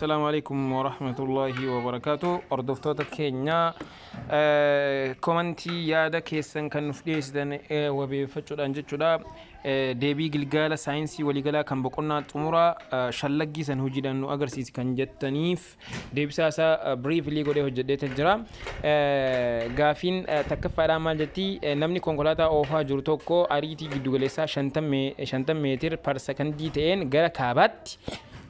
Assalaamu alaikum warahmatullaahi wabarakaatu. Hordoftoota keenya, komantii yaada keessan kan nuuf dhiyeessitan wabeeffachuudhaan jechuudha. Deebii gilgaala saayinsii waliigalaa kan boqonnaa xumuraa shallaggii san hojiidhaan nu agarsiisi kan jettaniif deebisaa isaa briefly godhee hojjedheeta jira. Gaafiin takkaffaadhaan maal jetti? Namni konkolaataa oofaa jiru tokko ariitii giddugaleessaa 50 meetir per sakandii ta'een gara kaabaatti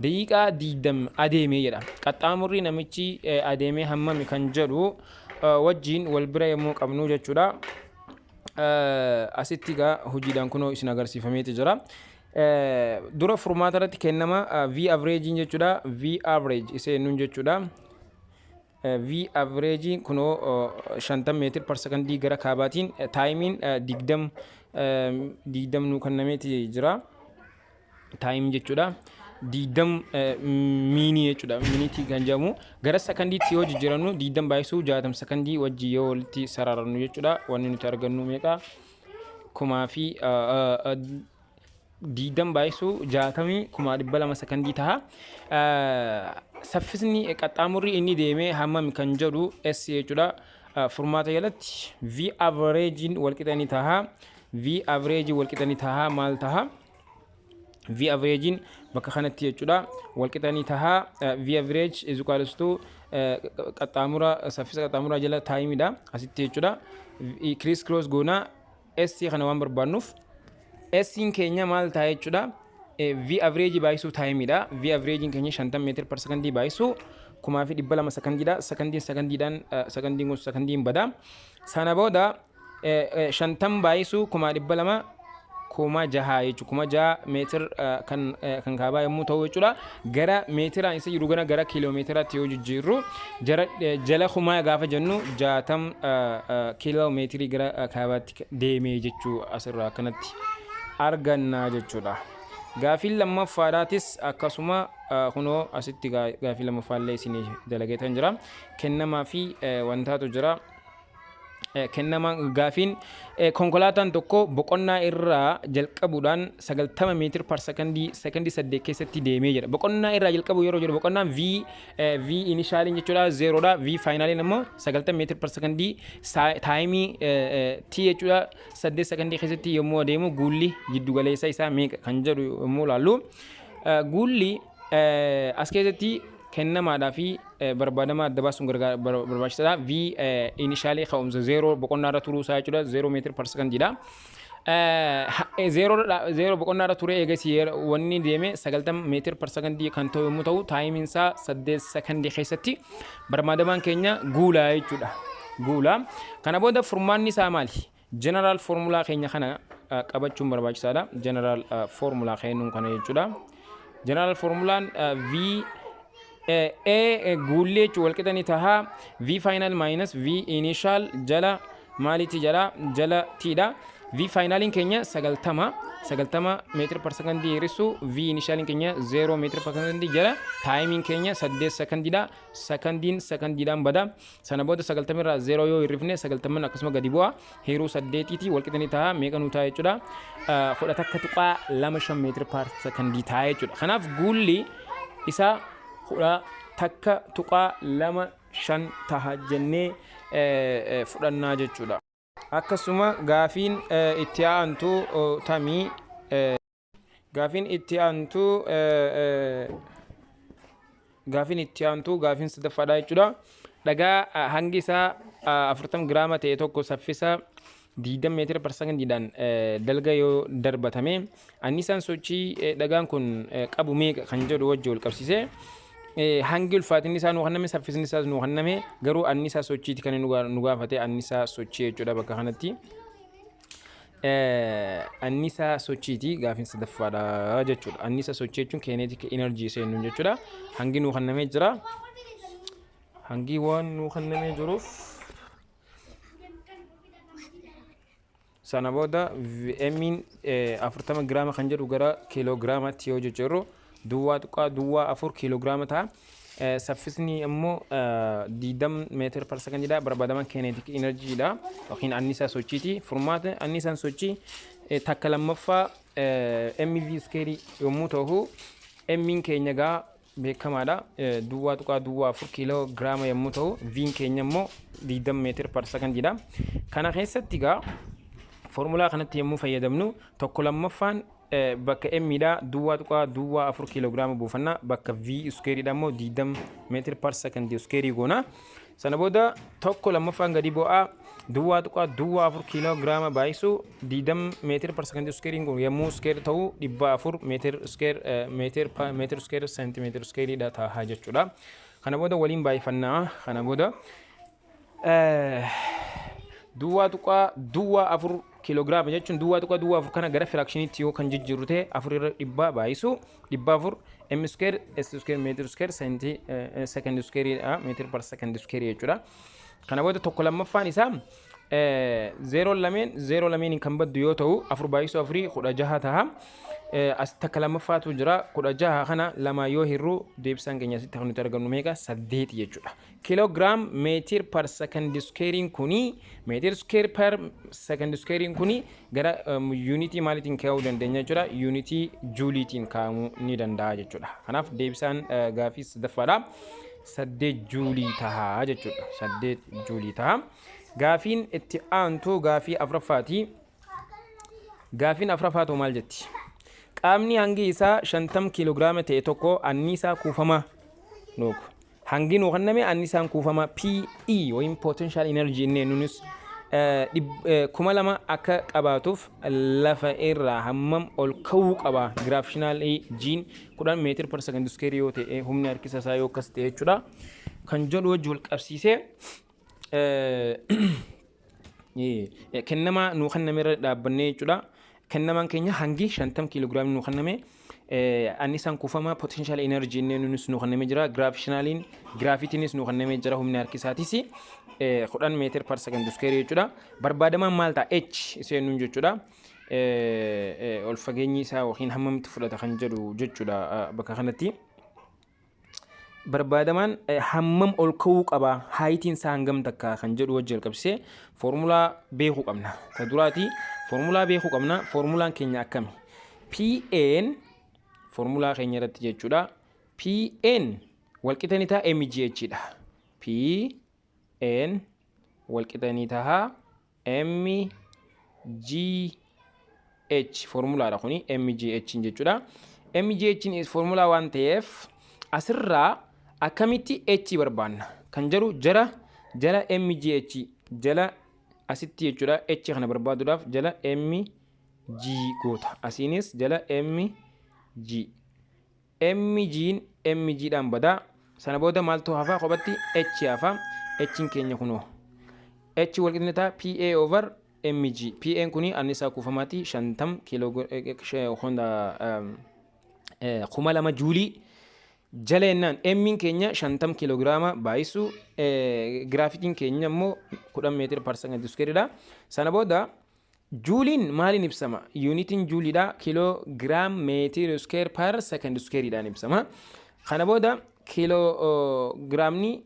daqiiqaa 20 adeemee jedha. Qaxxaamurri namichi adeemee hammami kan jedhu wajjin wal bira yommuu qabnu jechuudha. Asitti egaa hojiidhaan kunoo isin agarsiifameeti jira. Dura furmaata irratti kennama V average jechuudha. V average isa jennuun jechuudha. V average kunoo 50 meetir per sekondii gara kaabaatiin timeiin 20 nuu kennameeti jira. Time jechuudha. 20 minii jechuudha. Miniitii kan jedhamu gara sakandiitti yoo jijjiirannu, 20 baay'isuu 60 sakandii wajji yoo walitti sararannu jechuudha. Wanni nuti argannu meeqa? Kumaa fi 20 baay'isuu 60 200,000 sakandii ta'a. Saffisni qaxxaamurri inni deemee hammam kan jedhu S jechuudha. Furmaata jalatti V average walqixa ni ta'a. V average walqixa ni ta'a maal ta'a? V average bakka kanatti jechuudha walqixa ni taha. V average is equals to qaxxaamura, saffisa qaxxaamuraa jala timeidha asitti jechuudha. Criss cross goona. S kana waan barbaannuuf S keenya maal ta'a jechuudha? V average baay'isuu timeidha. V average keenya 50 meetir per sekondii baay'isuu 2,200 sekondiidha. Sekondiin sekondiidhaan, sekondiin kun sekondiin bada. Sana booda 50 baay'isuu 200,000, 6,000 jechuudha. 6,000 meetir kan kaabaa yommuu ta'u jechuudha. Gara meetiraan isa jiru gara kiiloomeetiraatti yoo jijjiirru, jala kumaa gaafa jennu, 60 kiiloomeetirii gara kaabaatti deemee jechuu asirraa akkanatti argannaa jechuudha. Gaafiin lammaffaadhaatis akkasuma kunoo asitti gaafii lammaffaallee isinii dalageetan jira. Kennamaa fi wantaatu jira. Kennama gaafiin konkolaataan tokko boqonnaa irraa jalqabuudhaan 90 meetir per sekondii sekondii 8 keessatti deemee jira. Boqonnaa irraa jalqabu yeroo jedhu, boqonnaan V initialiin jechuudha zeeroodha. V finaliin immoo 90 meetir per sekondii timeii T jechuudha 8 sekondii keessatti yommuu adeemu, guulli jiddugaleessa isaa meeqa kan jedhu yommuu ilaallu, guulli as keessatti kennamaadhaa fi barbaadamaa adda baasuun barbaachisaadha. V initialii ka'umsa zeeroo boqonnaa irra turuu isaa jechuudha, 0 meetir per sekondiidha. Zeeroo boqonnaa irra ture, eegas wanni deeme 90 meetir per sekondii kan ta'u yommuu ta'u, timeiin isaa 8 sekondii keessatti barbaadamaan keenya guulaa jechuudha. Guulaa. Kana booda furmaanni isaa maali? General formula keenya kana qabachuun barbaachisaadha. General formula kennuun kana jechuudha. General formulaan V A guullee jechuun walqixa ni taha V final minus V initial jala maaliiti? Jala T dha. V finaliin keenya 90 meetira per sekondii hir'isu V initialiin keenya 0 meetira per sekondii jala timeiin keenya 8 sekondiidha. Sekondiin sekondiidhaan bada. Sana booda 90 irraa 0 yoo hir'ifne, 90 akkasuma gadi bu'a. Hiruu 8tiiti walqixa ni taha. Meeqa nuu ta'a jechuudha? 11.25 meetira per sekondii ta'a jechuudha. Kanaaf guulli isaa 11.25 taha jennee fudhannaa jechuudha. Akkasuma gaafiin itti aantu tamii? Gaafiin itti aantu gaafiin sadaffaadha jechuudha. Dhagaa hangi isaa 40 giraama ta'e tokko saffisa 20 meetira per sekondiidhaan dalga yoo darbatame, anniisaan sochii dhagaan kun qabu meeqa kan jedhu wajji wal qabsiisee, hangi ulfaatinni isaa nuu kenname, saffisni isaas nuu kenname, garuu anniisaa sochiiti kan nu gaafate, anniisaa sochii jechuudha bakka kanatti. Anniisaa sochiiti gaafiin sadaffaadha jechuudha. Anniisaa sochii jechuun kinetic energy seenuun jechuudha. Hangi nuu kennamee jira. Hangi waan nuu kennamee jiruuf, sana booda M'n 40 giraama kan jedhu gara kiiloogiraamaatti yoo jijjiirru, 0.04 kiiloogiraama ta'a. Saffisni immoo 20 meetira per sekondiidha. Barbaadaman kinetic energydha yookiin anniisaa sochiiti. Furmaata anniisaan sochii takka lammaffaa MV square yommuu ta'u, M'n keenya gaa beekamaadha. 0.04 kiiloo giraama yommuu ta'u, V'n keenya immoo 20 meter per secondiidha. Kana keessatti egaa foormulaa kanatti yommuu fayyadamnu, tokko lammaffaan bakka M'dha 0.04 kiiloo giraama buufanna, bakka V squareidha immoo 20 meter per second square goona. Sana booda tokko lammaffaan gadi bu'aa, 0.04 kiiloo giraama baay'isu 20 meter per second square kun yommuu square ta'u 400 meter square meter square centimeter squareidha ta'a jechuudha. Kana booda waliin baay'ifannaa. Kana booda 0.04 kiiloogiraama jechuun 0.04 kana gara fractioniitti yoo kan jijjiirru ta'e, afur irra dhibbaa baay'isu 400 m square s square meter square centi second squareidha, meter per second square jechuudha. Kana booda tokko lammaffaan isaa zeeroo lameen zeeroo lameen kan baddu yoo ta'u, afur baay'isu afurii 16 ta'a. As takka lammaffaatu jira. 16 kana lama yoo hirru, deebisaan keenya asitti kan nuti argannu meeqa? Saddeeti jechuudha. Kiloogiraam meter per second squarein kuni, meter square per second squarein kuni gara yuunitii maaliitiin kaa'uu dandeenya jechuudha? Yuunitii juuliitiin kaa'amuu ni danda'a jechuudha. Kanaaf deebisaan gaafii sadaffaadha. 8 juulii ta'a jechuudha. 8 juulii ta'a. Gaafiin itti aantu gaafii afuraffaati. Gaafiin afuraffaatu maal jetti? Qaamni hangi isaa 50 kiiloogiraama ta'e tokko anniisaa kuufamaa nuuku. Hangi nuu kenname, anniisaan kuufamaa PE yookiin potential energy inni nunis 2000 akka qabaatuuf lafa irraa hammam ol ka'uu qaba? Gravitational G'n 10 meter per second square yoo ta'e, humni harkisa isaa yoo akkas ta'e jechuudha. Kan jedhu wajji wal qabsiisee kennamaa nuu kenname irra dhaabbannee jechuudha. Kennamaan keenya hangi 50 kiiloogiraamii nuu kenname, annisaan kuufamaa potential energy inni nunis nuu kenname jira. Gravitationaliin gravityinis nuu kenname jira, humni harkisaatis 10 meter per second square jechuudha. Barbaadamaan maal ta'a? H iseen nuun jechuudha. Ol fageenyi isaa yookiin hammamitti fudhata kan jedhu jechuudha bakka kanatti. Barbaadamaan hammam ol ka'uu qaba, heightiin isaa hangam takka kan jedhu wajji jalqabsee foormulaa beekuu qabna. Ta duraati foormulaa beekuu qabna. Foormulaan keenya akkami? PN foormulaa keenya irratti jechuudha. PN walqixa ni ta'a MGH dha. PN walqixa ni ta'a MGH, foormulaadha kuni MGH jechuudha. MGH foormulaa waan ta'eef, asirraa akkamitti H barbaanna kan jedhu, jala MGH jala asitti jechuudha. H kana barbaaduudhaaf jala MG goota. Asiinis jala MG. MG'n MG dhaan badaa. Sana booda maaltu hafaa? Kophatti H hafa. H keenya kunoo. H walqixa ta'a PA over MG. PA kuni annisaa kuufamaati, 50 kiiloo 2000 juulii jala jennaan, M'n keenya 50 kiiloogiraama baay'isu gravityin keenya immoo 10 meter per second squareidha. Sana booda juuliin maaliin ibsama? Yuunitiin juuliidha, kiiloogiraam meter square per second squareidhaan ibsama. Kana booda kiiloogiraamni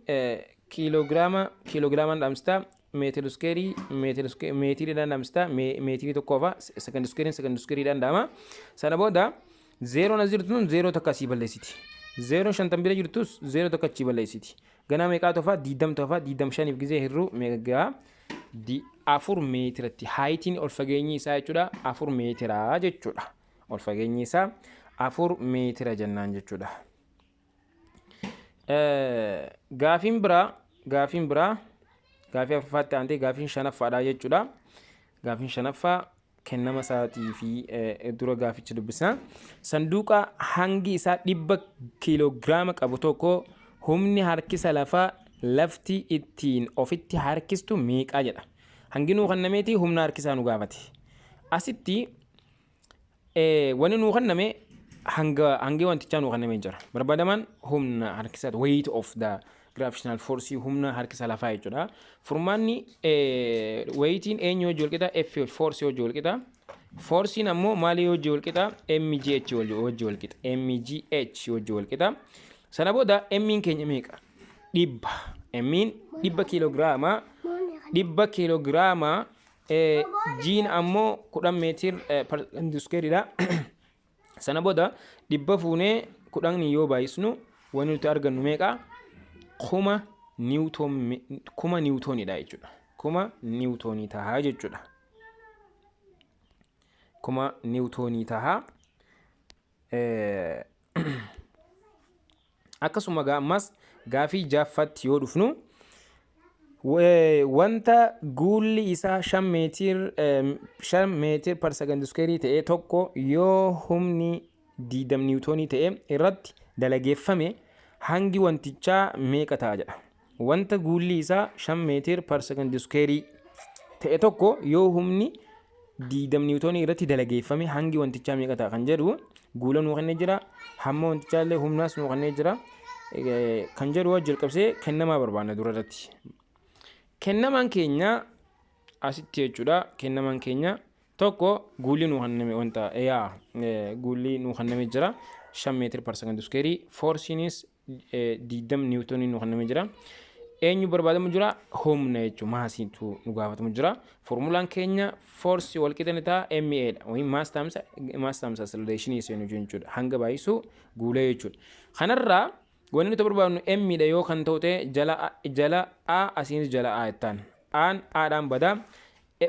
kiiloogiraama kiiloogiraamaan dhaamsita, meter square meetiriidhaan dhaamsita, meetirii tokko qofa, second squarein second squareidhaan dhaama. Sana booda zeeroon as jirtu zeeroo takka asii balleessiti. Zeeroo 50 bira jirtus zeeroo tokko achii balleessiti. Ganaa meeqaa tofa? 20 tofa. 25f gizee hirruu meeqa? 4 meetiratti. Heightiin ol fageenyi isaa jechuudha 4 meetiraa jechuudha. Ol fageenyi isaa 4 meetira jennaan jechuudha. Gaafiin biraa gaafii afuraffaatti aantee gaafiin shanaffaadha jechuudha. Gaafiin shanaffaa kennama isaatii fi dura gaaficha dubbisna. Sanduuqa hangi isaa 100 kiiloogiraama qabu tokko humni harkisa lafaa lafti ittiin ofitti harkistu meeqaa jedha. Hangi nuu kennameeti humna harkisaa nu gaafate. Asitti wanni nuu kenname hanga hangi wantichaa nuu kennamee jira. Barbaadamaan humna harkisaa, weight of the gravitational force, humna harkisa lafaa jechuudha. Furmaanni weightiin eenyu wajji walqixa? F force wajji walqixa. Forceiin ammoo maalii wajji walqixa? MGH wajji walqixa. MGH wajji walqixa. Sana booda M'n keenya meeqa? 100. M'n 100 kiiloogiraama. 100 kiiloogiraama. G'n ammoo 10 meter per squareidha. Sana booda 100 fuunee 10 yoo baay'isnu Wanni nuti argannu meeqa? 1000 newton, 1000 newtonidha jechuudha. 1000 newtonii tahaa jechuudha. 1000 newtonii tahaa. Akkasuma gaa ammas gaafii jaffaatti yoo dhufnu, wanta guulli isaa 5 meter, 5 meter per second squareii ta'e tokko yoo humni 20 newtonii ta'e irratti dalageeffame, hangi wantichaa meeqa ta'a jedha. Wanta guulli isaa 5 meter per second squareii ta'e tokko yoo humni 20 newtonii irratti dalageeffame, hangi wantichaa meeqa ta'a kan jedhu, guula nuu kennee jira, hamma wantichaa illee humnaas nuu kennee jira kan jedhu jalqabsee kennamaa barbaanna dura irratti. Kennamaan keenya asitti jechuudha. Kennamaan keenya tokko guulli nuu kenname, wanta yaa guulli nuu kenname jira, 5 meter per second squareii, forceiinis 20 newtonii nuu kenname jira. Eenyu barbaadamu jira? Humna jechuudha, massiitu nu gaafatamu jira. Formulaan keenya force wal qixa ni ta'a ma dha, wayin mass times acceleration seenu jechuudha, hanga baay'isuu guula jechuudha. Kanarraa wanni nuti barbaadnu m dha. Yoo kan ta'u ta'e, jala a, asiinis jala a jettaan, aan aadhaan badaa,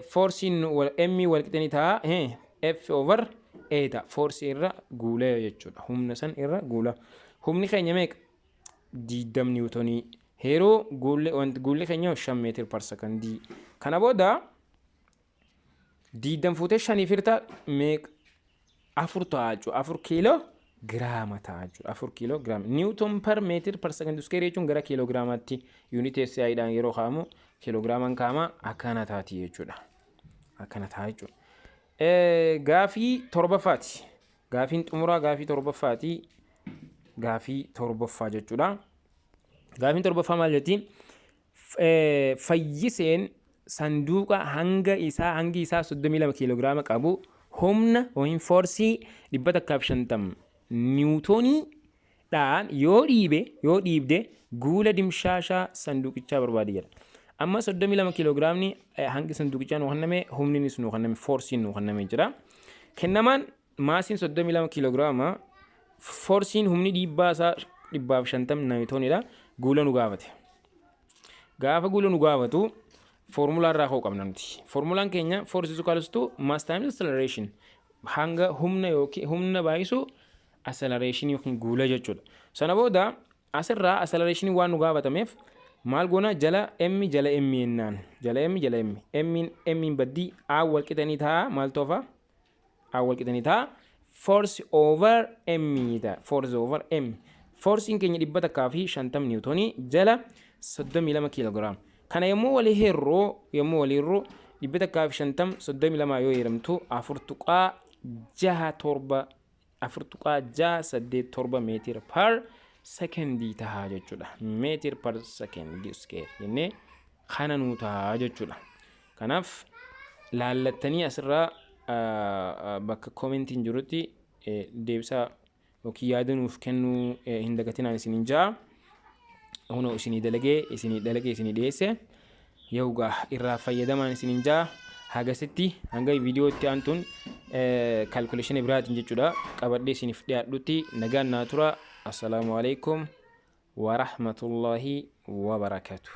forceiin m wal qixa ni ta'a f over a ta'a. Forceii irra guula jechuudha, humna san irra guula. Humni keenya meeqa? 20 newtonii. Yeroo guulli, wanti guulli keenya 5 meter per secondii. Kana booda 20 fuutee shaniif hirta, meeqa? Afur ta'a jechuudha. 4 kiiloo giraama ta'a jechuudha. 4 kiiloo giraama. Newton per meter per second square jechuun gara kiiloo giraamaatti unit SIdhaan yeroo kaa'amu kiiloo giraamaan kaa'ama, akkana taati jechuudha. Akkana ta'a jechuudha. Gaafii torbaffaati. Gaafiin xumuraa gaafii torbaffaati. Gaafii torbaffaa jechuudha. Gaafiin torbaffaa maal jetti? Fayyiseen sanduuqa hangi isaa 32 kiiloogiraama qabu humna yookiin forceii 150 newtoniidhaan yoo dhiibe, yoo dhiibde, guula dimshaashaa sanduuqichaa barbaade jedha. Amma 32 kiiloogiraamni hangi sanduuqichaa nuu kenname, humninis nuu kenname, forceiin nuu kenname jira. Kennamaan massiin 32 kiiloogiraama, forceiin humni dhiibbaa isaa 150 newtoniidha. Guula nu gaafate. Gaafa guula nu gaafatu foormulaa irraa ka'uu qabna nuti. Foormulaan keenya force is equals to mass times acceleration. Hanga humna yookiin humna baay'isu acceleration yookiin guula jechuudha. Sana booda asirraa acceleration waan nu gaafatameef maal goona? Jala m jala m jennaan. Jala m jala m. M m baddii, a wal qixanii ta'a, maal toofa? A wal qixanii ta'a. Force over m ta'a. Force over m. Forceiin keenya 150 newtonii jala 32 kiiloogiraama. Kana yommuu walii hirroo 150 32 yoo jedhamtu, 4.67, 4.687 meter per secondii tahaa jechuudha. Meter per secondii square jennee kana nuu tahaa jechuudha. Kanaaf laallattanii asirraa bakka commentiin jirutti deebisaa yookiin yaada nuuf kennuu hin dagatinaan isiniin ja'a. Kunoo isinii dalagee isinii dhiyeesse. Yoogaa irraa fayyadamaan isiniin ja'a. Hagasitti hanga viidiyoo itti aantuun calculationii biraatiin jechuudha qabadhee isiniif dhiyaadhutti nagaan naa tura. Assalaamu alaikum wa rahmatullahi wa barakaatuh.